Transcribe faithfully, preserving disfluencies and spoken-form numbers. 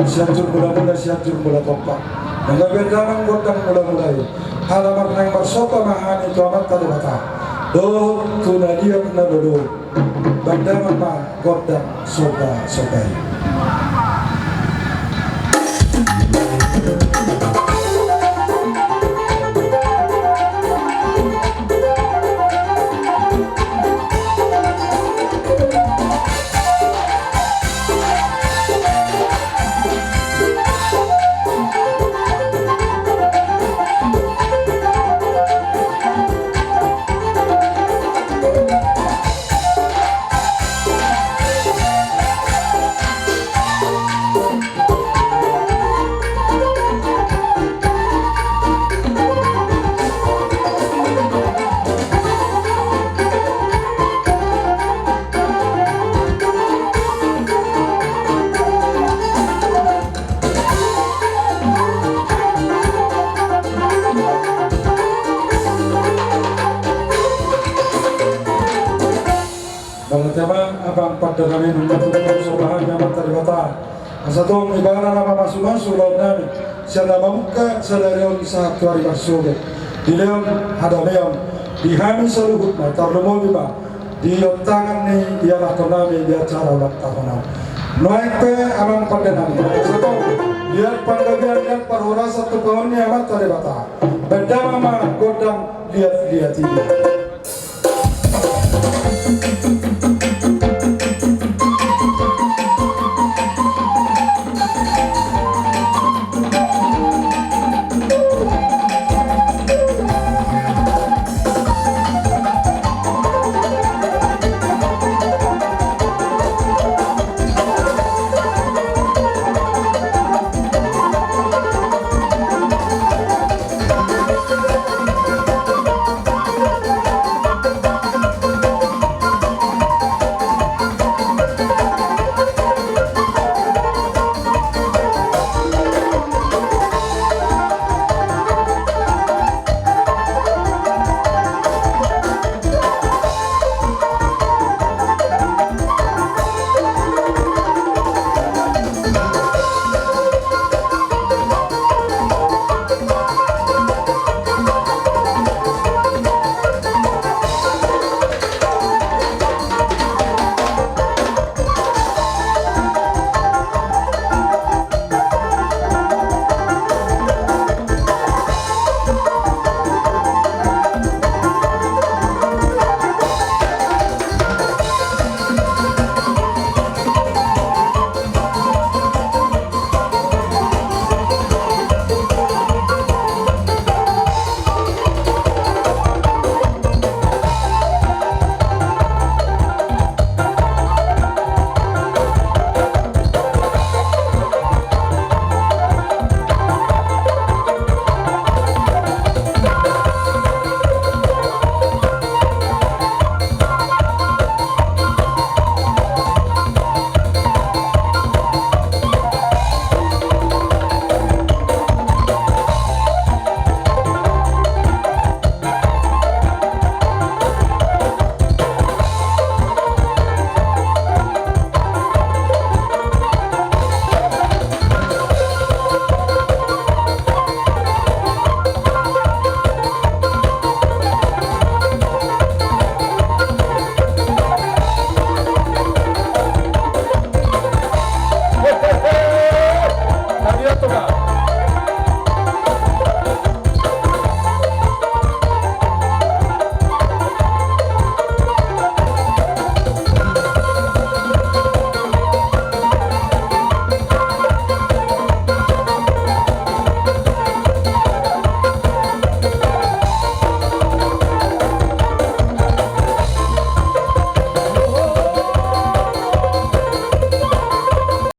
Sianjur Mulamula, Sianjur Mulatompa. Nang gabe damang gondang mulamula i. Ala marnang marsomba ma hami tu Amanta Debata dohot tu na liat na lolo. Bahen damang ma gondang sombasomba i. Mauliate ma, Amang pande nami, nunga tung somba hami Amanta Debata. Asa tong Ibana na mamasumasu ulaon nami sian na mamungka sadari on sahat tu ari marsogot. Dilehon hadameon di hami saluhutna, tarlumobi ma di ontangan ni ianakhon nami di acara ulang tahun on. Nuaeng pe, Amang pande nami, asa tong liat panggabean, liat parhorasan tu paon ni Amanta Debata. Bahen damang ma gondang liatliat i.